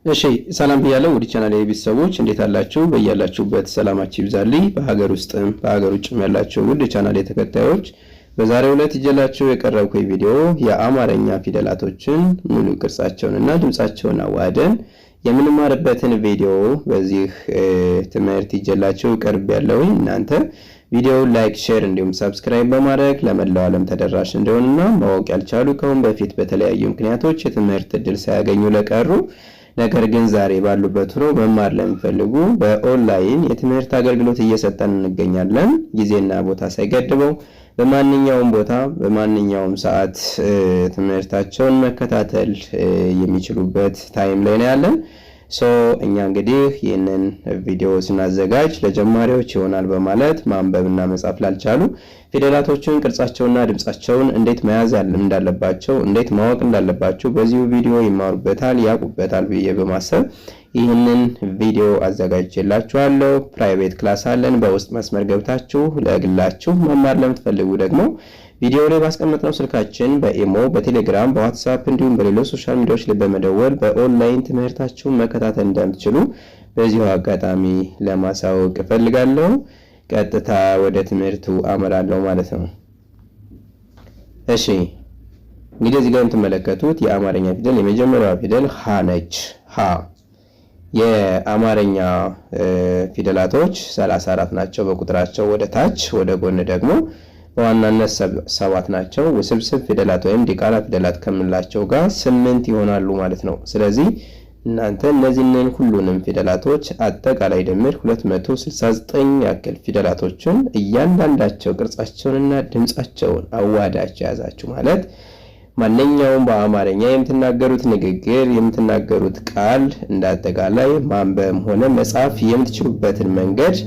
እሺ ሰላም ብያለሁ። ውድ ቻናል ቤተሰቦች እንዴት አላችሁ? በያላችሁበት ሰላማችሁ ይብዛልኝ። በሀገር ውስጥም በሀገር ውጭም ያላችሁ ውድ ቻናል ተከታዮች በዛሬው ዕለት ይዤላችሁ የቀረብኩት ቪዲዮ የአማርኛ ፊደላቶችን ሙሉ ቅርጻቸውንና ድምጻቸውን አዋህደን የምንማርበትን ቪዲዮ በዚህ ትምህርት ይዤላችሁ ቀርቤያለሁኝ። እናንተ ቪዲዮውን like፣ share እንዲሁም subscribe በማድረግ ለመላው ዓለም ተደራሽ እንዲሆንና ማወቅ ያልቻሉ ከአሁን በፊት በተለያዩ ምክንያቶች የትምህርት እድል ሳያገኙ ለቀሩ ነገር ግን ዛሬ ባሉበት ሆነው መማር ለሚፈልጉ በኦንላይን የትምህርት አገልግሎት እየሰጠን እንገኛለን። ጊዜና ቦታ ሳይገድበው በማንኛውም ቦታ በማንኛውም ሰዓት ትምህርታቸውን መከታተል የሚችሉበት time ላይ ነው ያለን። So እኛ እንግዲህ ይህንን ቪዲዮ ስናዘጋጅ ለጀማሪዎች ይሆናል በማለት ማንበብና መጻፍ ላልቻሉ ፊደላቶችን ቅርጻቸውና ድምጻቸውን እንዴት መያዝ እንዳለባቸው እንዴት ማወቅ እንዳለባቸው በዚሁ ቪዲዮ ይማሩበታል፣ ያውቁበታል ብዬ በማሰብ ይህንን ቪዲዮ አዘጋጅቼላችኋለሁ። Private class አለን። በውስጥ መስመር ገብታችሁ ለግላችሁ መማር ለምትፈልጉ ደግሞ ቪዲዮ ላይ ባስቀመጥነው ስልካችን በኢሞ፣ በቴሌግራም፣ በዋትሳፕ እንዲሁም በሌሎች social media ዎች ላይ በመደወል በኦንላይን ትምህርታችሁን መከታተል እንደምትችሉ በዚሁ አጋጣሚ ለማሳወቅ እፈልጋለሁ። ቀጥታ ወደ ትምህርቱ አመራለሁ ማለት ነው። እሺ እንግዲህ እዚህ ጋር የምትመለከቱት የአማርኛ ፊደል የመጀመሪያዋ ፊደል ሀ ነች። ሀ የአማርኛ ፊደላቶች 34 ናቸው በቁጥራቸው ወደ ታች፣ ወደ ጎን ደግሞ በዋናነት ሰባት ናቸው። ውስብስብ ፊደላት ወይም ዲቃላ ፊደላት ከምንላቸው ጋር 8 ይሆናሉ ማለት ነው። ስለዚህ እናንተ እነዚህን ሁሉንም ፊደላቶች አጠቃላይ ድምር 269 ያክል ፊደላቶችን እያንዳንዳቸው ቅርጻቸውንና ድምጻቸውን አዋዳቸው የያዛችሁ ማለት ማንኛውም በአማርኛ የምትናገሩት ንግግር የምትናገሩት ቃል እንዳጠቃላይ ማንበብም ሆነ መጻፍ የምትችሉበትን መንገድ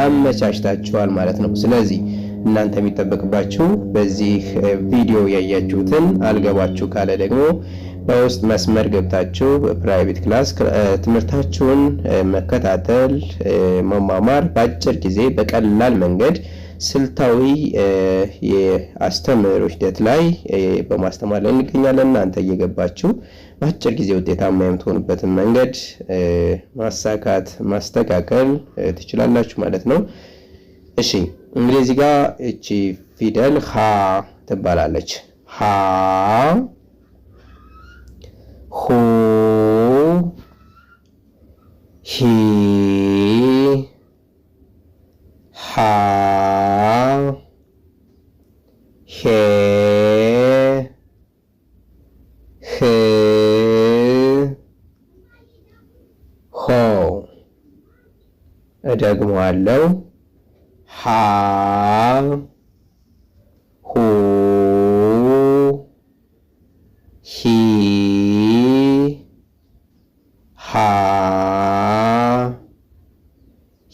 አመቻችታችኋል ማለት ነው። ስለዚህ እናንተ የሚጠበቅባችሁ በዚህ ቪዲዮ ያያችሁትን አልገባችሁ ካለ ደግሞ በውስጥ መስመር ገብታችሁ በ private class ትምህርታችሁን መከታተል፣ መማማር በአጭር ጊዜ በቀላል መንገድ ስልታዊ የአስተምህሮ ሂደት ላይ በማስተማር ላይ እንገኛለን። እናንተ እየገባችሁ በአጭር ጊዜ ውጤታማ የምትሆኑበትን መንገድ ማሳካት ማስተካከል ትችላላችሁ ማለት ነው። እሺ እንግዲህ እዚህ ጋር እቺ ፊደል ሀ ትባላለች። ሀ ሁ ሂ ሃ ሄ ህ ሆ። እደግመዋለሁ። ሃ ሁ ሂ ሃ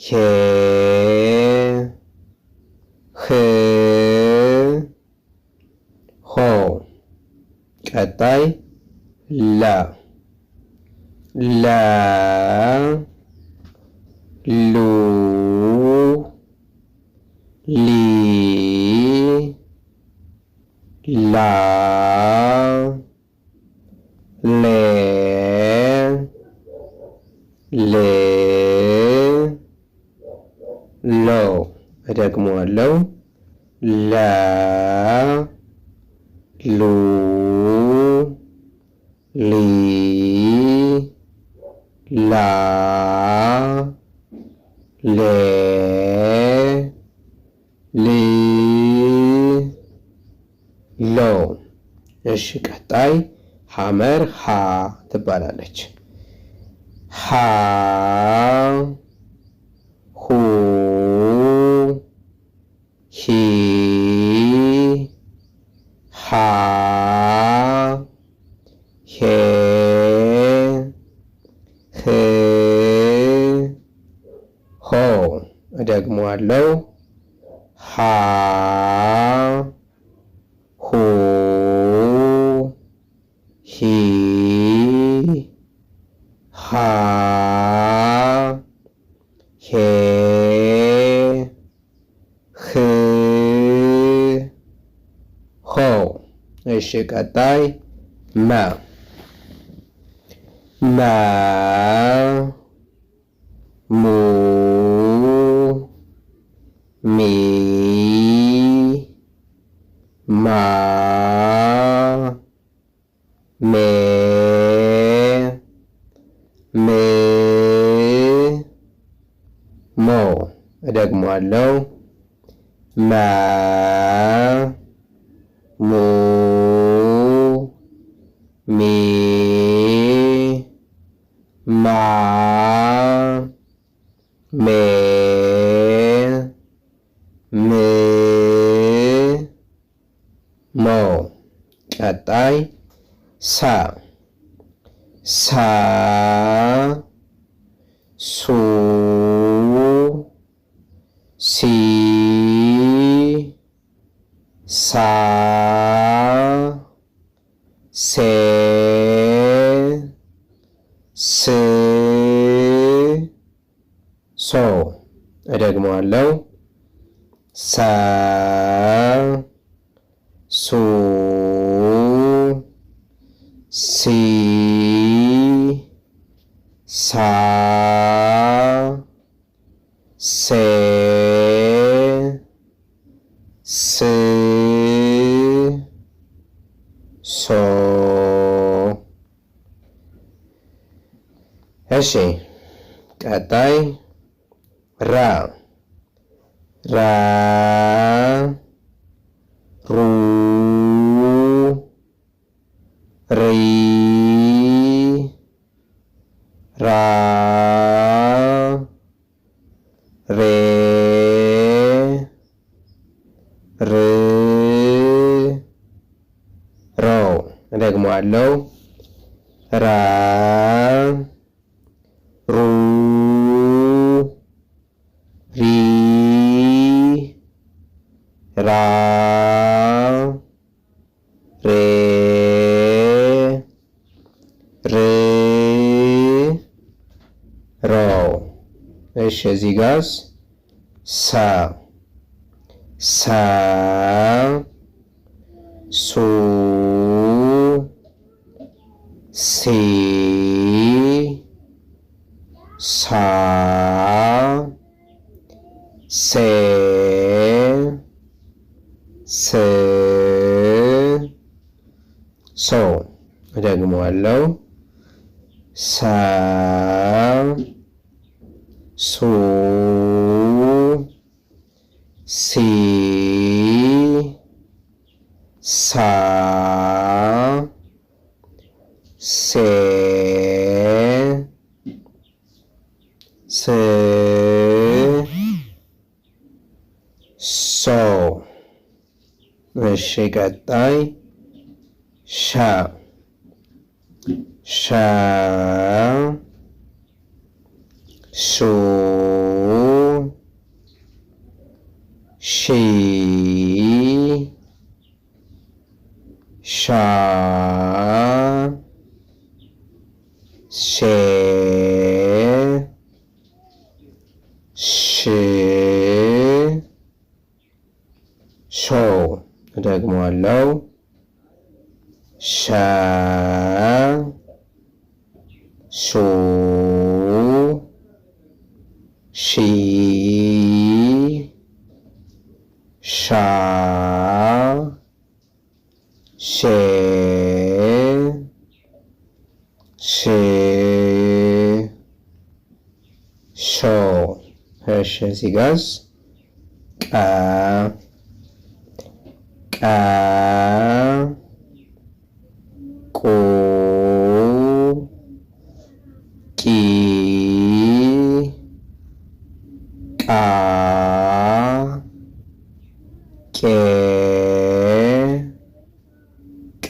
ሄ ህ ሆ። ቀጣይ ለ ለ ሉ ሊ ላ ሌ ሌ ሎ። እደግመዋለሁ። ለ ሉ ሊ ላ ሌ ሊ ሎ። እሺ ቀጣይ ሐመር ሃ ትባላለች። ሃ ሁ ሂ ሃ ሄ ህ ሆ። እደግመዋለሁ። ሃ ሁ ሂ ሃ ሄ ህ ሆ። እሺ ቀጣይ መ መ ሙ ሚ ማ ሜ ም ሞ። እደግመዋለሁ። መ ሙ ሚ ማ ሜ ም ሞ። ቀጣይ ሰ ሰ ሱ ሲ ሳ ሴ ስ ሶ። እደግመዋለሁ። ሰ ሱ ሲ ሳ ሴ ስ ሶ። እሺ ቀጣይ ራ ራ ሩ ሪ ራ ሬ ር ሮ። እደግመዋለሁ። ራ ሩ ሪ ራ ሬ ር ሮ። እሺ እዚህ ጋርስ ሰ ሰ ሱ ሲ ሳ ሴ ስ ሶ። እደግመዋለሁ። ሰ ሱ ሲ ሳ ሴ ስ ሶ። እሺ ቀጣይ ሸ ሸ ሹ ሺ ሻ ሼ ሽ ሾ። እደግመዋለሁ። ሸ ሹ ሺ ሻ ሼ ሽ ሾ። እሺ እዚህ ጋርስ ቀ ቀ ቁ ቂ ቃ ቄ ቅ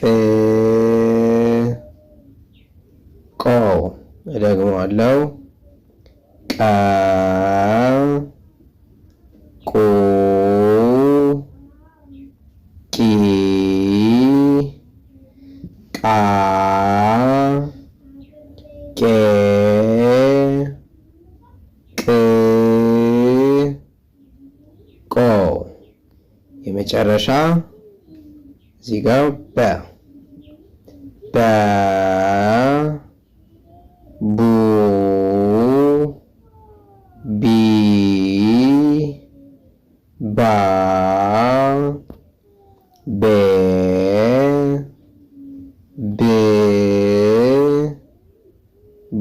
ቆ። እደግመዋለሁ። ቀ ቁ ቂ ቃ ቄ ቅ ቆ። የመጨረሻ እዚህ ጋር በ በ ባ ቤ ብ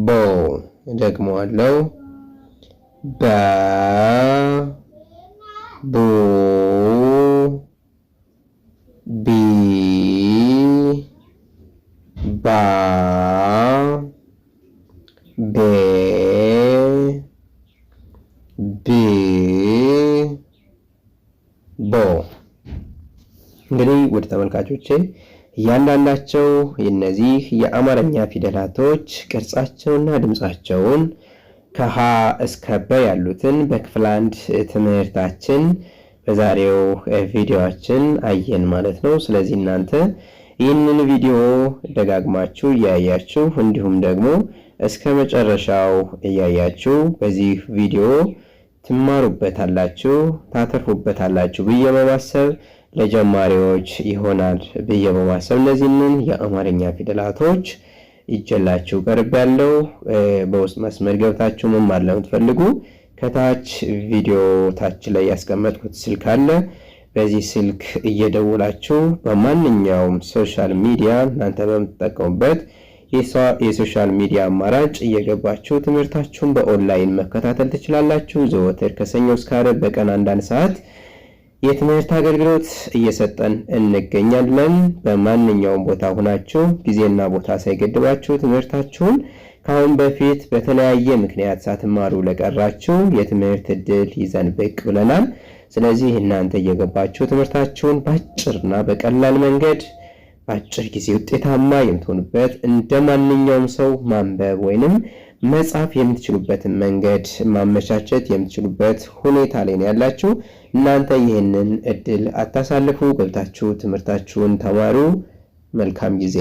ቦ። ደግመዋለው። በ ቡ ቢ ባ ቤ ብ ቦ። እንግዲህ ውድ ተመልካቾቼ፣ እያንዳንዳቸው የነዚህ የአማርኛ ፊደላቶች ቅርጻቸውና ድምፃቸውን ከሀ እስከ በ ያሉትን በክፍል 1 ትምህርታችን በዛሬው ቪዲዮአችን አየን ማለት ነው። ስለዚህ እናንተ ይህንን ቪዲዮ ደጋግማችሁ እያያችሁ እንዲሁም ደግሞ እስከ መጨረሻው እያያችሁ በዚህ ቪዲዮ ትማሩበታላችሁ፣ ታተርፉበታላችሁ ብዬ በማሰብ፣ ለጀማሪዎች ይሆናል ብዬ በማሰብ እነዚህንን የአማርኛ ፊደላቶች ይዤላችሁ ቀርቤያለሁ። በውስጥ መስመር ገብታችሁ መማር ለምትፈልጉ ከታች ቪዲዮ ታች ላይ ያስቀመጥኩት ስልክ አለ። በዚህ ስልክ እየደወላችሁ በማንኛውም social media፣ እናንተ በምትጠቀሙበት የ social media አማራጭ እየገባችሁ ትምህርታችሁን በኦንላይን መከታተል ትችላላችሁ። ዘወትር ከሰኞ እስከ ዓርብ በቀን አንዳንድ ሰዓት የትምህርት አገልግሎት እየሰጠን እንገኛለን። በማንኛውም ቦታ ሁናችሁ ጊዜና ቦታ ሳይገድባችሁ ትምህርታችሁን ከአሁን በፊት በተለያየ ምክንያት ሳትማሩ ለቀራችሁ የትምህርት እድል ይዘን ብቅ ብለናል። ስለዚህ እናንተ እየገባችሁ ትምህርታችሁን በአጭርና በቀላል መንገድ በአጭር ጊዜ ውጤታማ የምትሆኑበት፣ እንደ ማንኛውም ሰው ማንበብ ወይንም መጻፍ የምትችሉበትን መንገድ ማመቻቸት የምትችሉበት ሁኔታ ላይ ነው ያላችሁ። እናንተ ይህንን እድል አታሳልፉ። ገብታችሁ ትምህርታችሁን ተማሩ። መልካም ጊዜ።